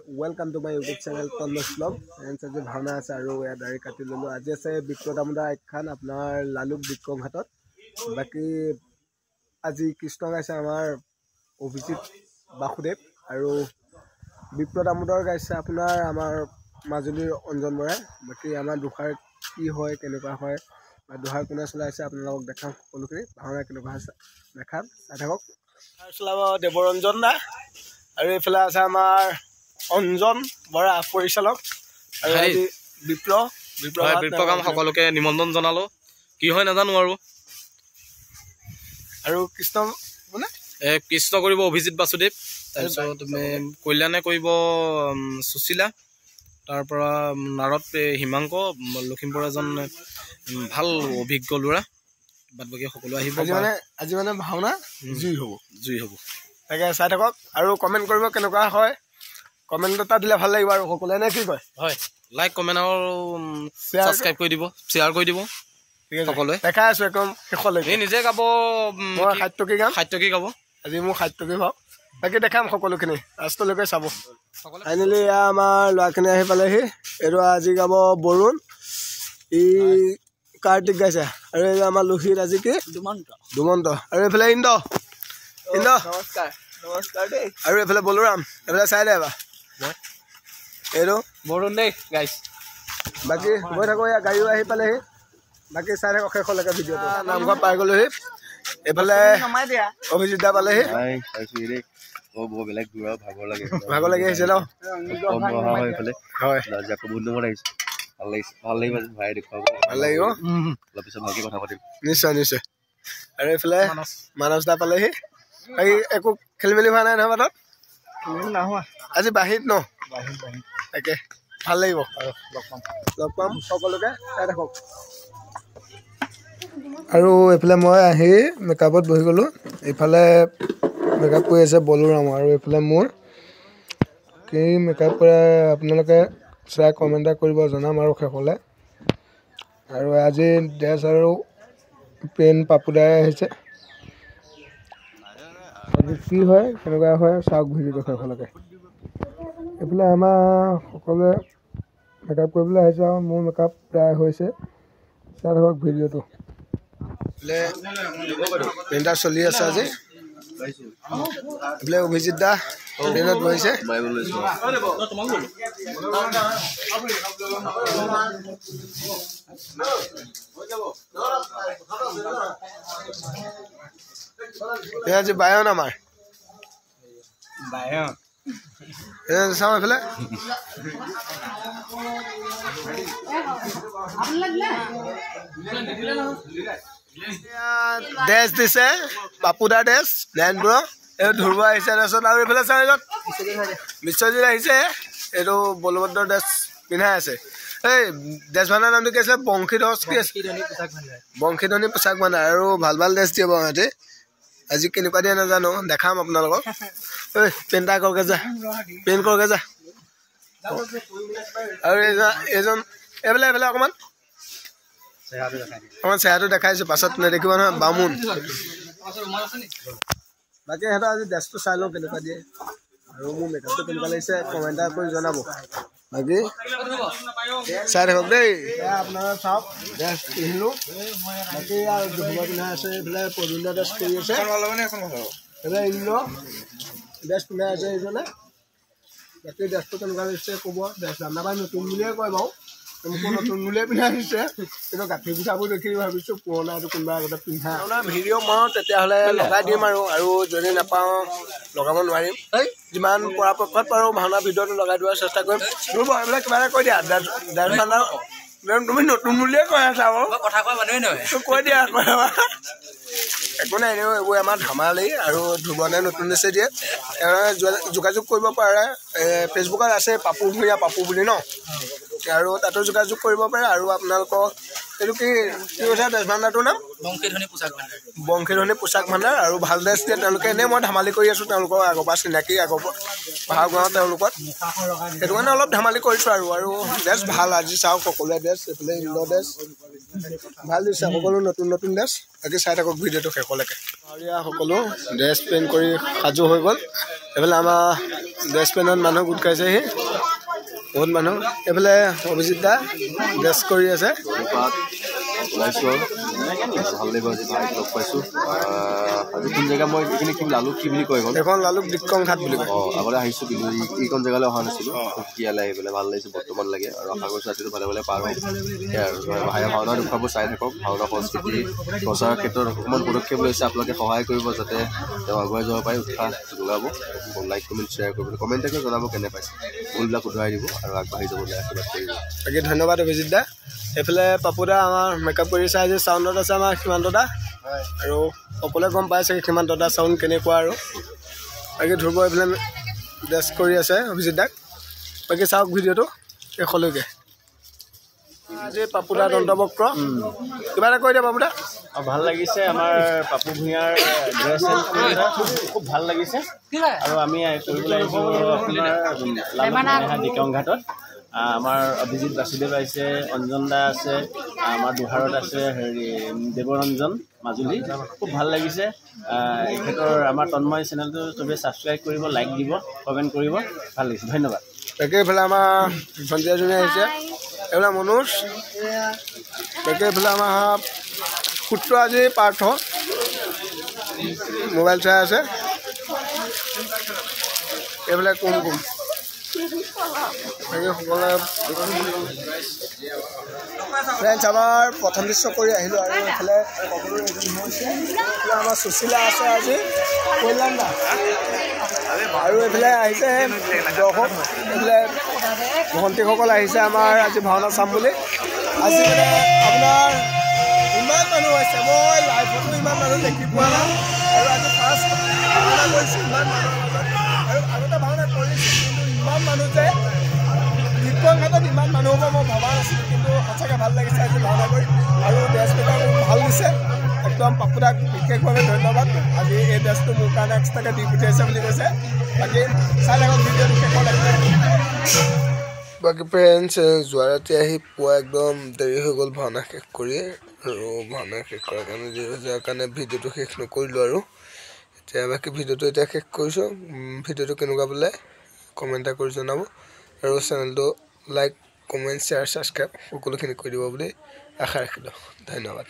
Welcome to my YouTube channel Tanmoy vlog. And আজি ভাওনা আছে আৰু এয়া দাড়ি কাটি ল'লোঁ। আজি আছে বিপ্ৰদামোদৰ আখ্যান আপোনাৰ লালুক বিক্ৰমঘাটত। বাকী আজি কৃষ্ণ গাইছে আমাৰ অভিজিত বাসুদেৱ আৰু বিপ্ৰদামোদৰ গাইছে আপোনাৰ আমাৰ মাজুলীৰ অঞ্জন বৰাই। বাকী আমাৰ দোহাৰ কি হয়, কেনেকুৱা হয় বা দোহাৰ কোনে চলাইছে আপোনালোকক দেখাম। সকলোখিনি ভাওনা কেনেকুৱা হৈছে দেখাম, চাই থাকক। চলাব দেৱৰঞ্জন দা আৰু এইফালে আছে আমাৰ অঞ্জন বৰা পৰিচালক আৰু আজি বিপ্লৱ সকলোকে নিমন্ত্ৰণ জনালো। কি হয় নাজানো আৰু। আৰু কৃষ্ণ মানে কৃষ্ণ কৰিব অভিজিত বাসুদেৱ, তাৰপিছত কল্যাণে কৰিব সুশীলা, তাৰ পৰা নাৰদ হিমাংক, লখিমপুৰ এজন ভাল অভিজ্ঞ ল'ৰা। বাদ বাকী সকলো আহিব। আজি মানে ভাওনা জুই হ'ব, জুই হ'ব। তাকে চাই থাকক আৰু কমেণ্ট কৰিব কেনেকুৱা হয়। কমেণ্ট এটা দিলে ভাল লাগিব আৰু সকলোৱে, নে কি কয়? হয়, লাইক কমেণ্ট আৰু ছাবস্ক্ৰাইব কৰি দিব, শ্বেয়াৰ কৰি দিব সকলোৱে। দেখাই আছোঁ একদম শেষলৈকে। নিজে গাব, মই সাত্যকী গাম, সাত্যকী গাব আজি, মোৰ সাত্যকী ভাও। বাকী দেখাম সকলোখিনি, লাষ্টলৈকে চাব। ফাইনেলি এয়া আমাৰ ল'ৰাখিনি আহি পালেহি। এইটো আজি গাব বৰুণ, ই কাৰ্তিক গাইছে আৰু এই আমাৰ লোহিত আজি কি দুমন্ত আৰু এইফালে ইন্দ্ৰ, ইন্দ্ৰ নমস্কাৰ, নমস্কাৰ দেই। আৰু এইফালে বলোৰাম, এইফালে চাই দে এবাৰ। এইটো বৰুণ দেই গাইছ। বাকী গৈ থাকো, ইয়াৰ গাড়ীও আহি পালেহি। বাকী চাই থাকক শেষলৈকে ভিডিঅ'টো। নামঘৰ পাই গ'লোহি, এইফালে অভিজিত দা পালেহি। ভাগৰ লাগি আহিছে ন? হয়, ভাল লাগিব, নিশ্চয় নিশ্চয়। আৰু এইফালে মানস দা পালেহি। বাকী একো খেলি মেলি হোৱা নাই নহয় বাটত? আজি বাহিৰত ন? তাকে ভাল লাগিব, লগ পাম সকলোকে, চাই থাকক। আৰু এইফালে মই আহি মেকআপত বহি গ'লোঁ। এইফালে মেকআপ কৰি আছে বলোৰাম আৰু এইফালে মোৰ কি মেকআপ কৰে আপোনালোকে চাই কমেণ্ট এটা কৰিব, জনাম আৰু শেষলৈ। আৰু আজি ড্ৰেছ আৰু পেণ্ট পাপুদাই আহিছে। আজি কি হয় কেনেকুৱা হয় চাওক ভিডিঅ'টো শেষলৈকে। এইফালে আমাৰ সকলোৱে মেকআপ কৰিবলৈ আহিছে আৰু মোৰ মেকআপ প্ৰায় হৈছে, চাই থাকক ভিডিঅ'টো। পেইণ্টাৰ চলি আছে আজি। এইফালে অভিজিত দা ট্ৰেইনত বহিছে। আজি বায়ন আমাৰ চাওঁ এইফালে। ড্ৰেছ দিছে পাপুদাৰ ড্ৰেছ নাৰায়ণপুৰৰ, এই ধ্ৰুৱ আহিছে। তাৰপিছত আৰু এইফালে চাওঁ এজন বিশ্বজিৎ আহিছে, এইটো বলভদ্ৰৰ ড্ৰেছ পিন্ধাই আছে। এই ড্ৰেছ ভাণ্ডাৰ নামটো কি আছিলে? বংশীধ্বজ কি আছিলে? বংশীধ্বনি পোচাক ভাণ্ডাৰ। আৰু ভাল ভাল ড্ৰেছ দিয়ে বাৰু সিহঁতি। আজি কেনেকুৱা দিয়ে নাজানো, দেখাম আপোনালোকক। ঐ পেইণ্ট এটা কৰকে যা, পেইণ্ট কৰকে যা। আৰু এইজন এইফালে এইফালে অকণমান অকণমান চেহেৰাটো দেখাইছোঁ, পাছত নেদেখিব নহয় বামুণ। বাকী সিহঁতৰ আজি ড্ৰেছটো চাই লওঁ কেনেকুৱা দিয়ে আৰু মোৰ মেকআপটো কেনেকুৱা লাগিছে কমেণ্ট এটা কৰি জনাব। বাকী চাই থাকক দেই। আপোনালোকে চাওক ড্ৰেছ পিন্ধিলোঁ। বাকী আৰু ধ্ৰুৱ পিন্ধাই আছে, এইফালে পদুলিয়া ড্ৰেছ কৰি আছে, এইফালে ইন্দ্ৰ ড্ৰেছ পিন্ধাই আছে এইজনে। বাকী ড্ৰেছটো কেনেকুৱা লাগিছে ক'ব। ড্ৰেছ দাম নতুন বুলিয়ে কয় বাৰু, মোকো নতুন বুলিয়ে পিন্ধাই দিছে, কিন্তু গাঁঠি পিঠাবোৰ দেখি ভাবিছোঁ পুৰণা এইটো কোনোবা আগতে পিন্ধা। ভিডিঅ' মই তেতিয়াহ'লে লগাই দিম আৰু, আৰু যদি নাপাওঁ লগাব নোৱাৰিম। যিমান পৰাপক্ষত পাৰোঁ ভাওনা ভিডিঅ'টো লগাই দিয়াৰ চেষ্টা কৰিম। ধ্ৰুৱ এইবিলাক কিবা এটা কৈ দিয়া। ড্ৰেছ ভাণ্ডাৰ তুমি নতুন বুলিয়ে কৈ আছা বাৰু, কৈ দিয়া একো নাই। এনেও এইবোৰ আমাৰ ধেমালি আৰু ধ্ৰুৱনে নতুন ড্ৰেছে দিয়ে। যোগাযোগ কৰিব পাৰে, ফেচবুকত আছে পাপু ভূঞা পাপু বুলি ন, আৰু তাতো যোগাযোগ কৰিব পাৰে। আৰু আপোনালোকৰ এইটো কি কি কৈছে ড্ৰেছ ভাণ্ডাৰটোৰ নাম? বংশীধ্বনি পোচাক ভাণ্ডাৰ। বংশীধ্বনি পোচাক ভাণ্ডাৰ। আৰু ভাল ড্ৰেছ দিয়ে তেওঁলোকে। এনেই মই ধেমালি কৰি আছোঁ, তেওঁলোকৰ আগৰ পৰা চিনাকি, আগৰ পৰা ভাও গাওঁ তেওঁলোকত, সেইটো কাৰণে অলপ ধেমালি কৰিছোঁ আৰু। আৰু ড্ৰেছ ভাল আজি চাওক সকলোৱে ড্ৰেছ। এইফালে ইন্দ্ৰ ড্ৰেছ ভাল দিছে, সকলো নতুন নতুন ড্ৰেছ। বাকী চাই থাকক ভিডিঅ'টো শেষলৈকে। ভাৱৰীয়া সকলো ড্ৰেছ পেণ্ট কৰি সাজু হৈ গ'ল। এইফালে আমাৰ ড্ৰেছ পেনত মানুহ গোট খাইছেহি, বহুত মানুহ। এইফালে অভিজিত দা ড্ৰেছ কৰি আছে। ওলাইছোঁ ভাল লাগিব আজি ভাইক লগ পাইছোঁ। আজি কোন জেগা মই এইখিনি কি লালুক কি বুলি কয় এইখন? লালুক দিক্কং ঘাট বুলি কয়। অঁ, আগতে আহিছোঁ কিন্তু এইখন জেগালৈ অহা নাছিলোঁ। ইয়ালৈ আহি পেলাই ভাল লাগিছে বৰ্তমান লাগে আৰু আশা কৰিছোঁ ৰাতিটো ভালে ভালে পাৰ হওক। সেয়াই আৰু ভাই ভাওনা দেখুৱাব চাই থাকক। ভাওনা সংস্কৃতি প্ৰচাৰৰ ক্ষেত্ৰত অকণমান পদক্ষেপ লৈছে, আপোনালোকে সহায় কৰিব যাতে তেওঁ আগুৱাই যাব পাৰে, উৎসাহ যোগাব। লাইক কমেণ্ট শ্বেয়াৰ কৰিব, কমেণ্টকে জনাব কেনে পাইছে, ভুলবিলাক শুধৰাই দিব আৰু আগবাঢ়ি যাবলৈ আশীৰ্বাদ কৰিব। বাকী ধন্যবাদ অভিজিত দা। এইফালে পাপু দা আমাৰ মেকআপ কৰি চাই আছে। চাউণ্ডত আছে আমাৰ সীমান্ত দা, আৰু সকলোৱে গম পাইছে সীমান্ত দা চাউণ্ড কেনেকুৱা। আৰু বাকী ধ্ৰুৱ এইফালে ড্ৰেছ কৰি আছে অভিজিত দাক। বাকী চাওক ভিডিঅ'টো শেষলৈকে। আজি পাপু দা দন্তবক্ৰ, কিবা এটা কৈ দিয়া পাপু দা। ভাল লাগিছে আমাৰ পাপু ভূঞাৰ ড্ৰেছ খুব ভাল লাগিছে। আৰু আমি কৰিবলৈ আহিছোঁ আপোনাৰ দিকং ঘাটত। আমাৰ অভিজিত বাসুদেৱ আহিছে, অঞ্জন দা আছে, আমাৰ দুহাৰত আছে হেৰি দেৱৰঞ্জন মাজুলী। খুব ভাল লাগিছে। এখেতৰ আমাৰ তন্ময় চেনেলটো চবেই ছাবস্ক্ৰাইব কৰিব, লাইক দিব, কমেণ্ট কৰিব। ভাল লাগিছে, ধন্যবাদ। তাকে এইফালে আমাৰ ভণ্টি এজনী আহিছে, এইফালে মনোজ। তাকে এইফালে আমাৰ পুত্ৰ আজি পাৰ্থ মোবাইল চাই আছে। এইফালে কুমকুম। বাকী সকলোৱে ফ্ৰেণ্ডছ আমাৰ প্ৰথম দৃশ্য কৰি আহিলোঁ। আৰু এইফালে সকলো ৰেডি হৈছে। এইফালে আমাৰ সুশীলা আছে আজি, কল্যাণ দা, আৰু এইফালে আহিছে দৰ্শক। এইফালে ভণ্টিসকল আহিছে আমাৰ আজি ভাওনা চাম বুলি। আজি মানে আপোনাৰ ইমান মানুহ হৈছে, মই লাইফতো ইমান মানুহ দেখি পোৱা নাই। আৰু আজি ফাৰ্ষ্ট ভাওনা কৰিছোঁ ইমান মানুহৰ মাজত। আৰু আগতে ভাওনা কৰিছোঁ কিন্তু ইমান মানুহ যে দিকং ঘাটত ইমান মানুহ হ'ব মই ভবা নাছিলোঁ। কিন্তু সঁচাকৈ ভাল লাগিছে আজি ভাওনা কৰি। আৰু ড্ৰেছ মেকআপ ভাল দিছে একদম। পাপুদাক বিশেষভাৱে ধন্যবাদ, আজি এই ড্ৰেছটো মোৰ কাৰণে এক্সট্ৰাকৈ দি পঠিয়াইছে বুলি কৈছে। বাকী চাই থাকক ভিডিঅ'টো শেষলৈকে। বাকী ফ্ৰেণ্ডছ, যোৱা ৰাতি আহি পুৱা একদম দেৰি হৈ গ'ল ভাওনা শেষ কৰি। আৰু ভাওনা শেষ কৰাৰ কাৰণে দেৰি হৈ যোৱাৰ কাৰণে ভিডিঅ'টো শেষ নকৰিলোঁ। আৰু এতিয়া বাকী ভিডিঅ'টো এতিয়া শেষ কৰিছোঁ। ভিডিঅ'টো কেনেকুৱা পালে কমেণ্ট এটা কৰি জনাব, আৰু চেনেলটো লাইক কমেণ্ট শ্বেয়াৰ ছাবস্ক্ৰাইব সকলোখিনি কৰি দিব বুলি আশা ৰাখিলোঁ। ধন্যবাদ।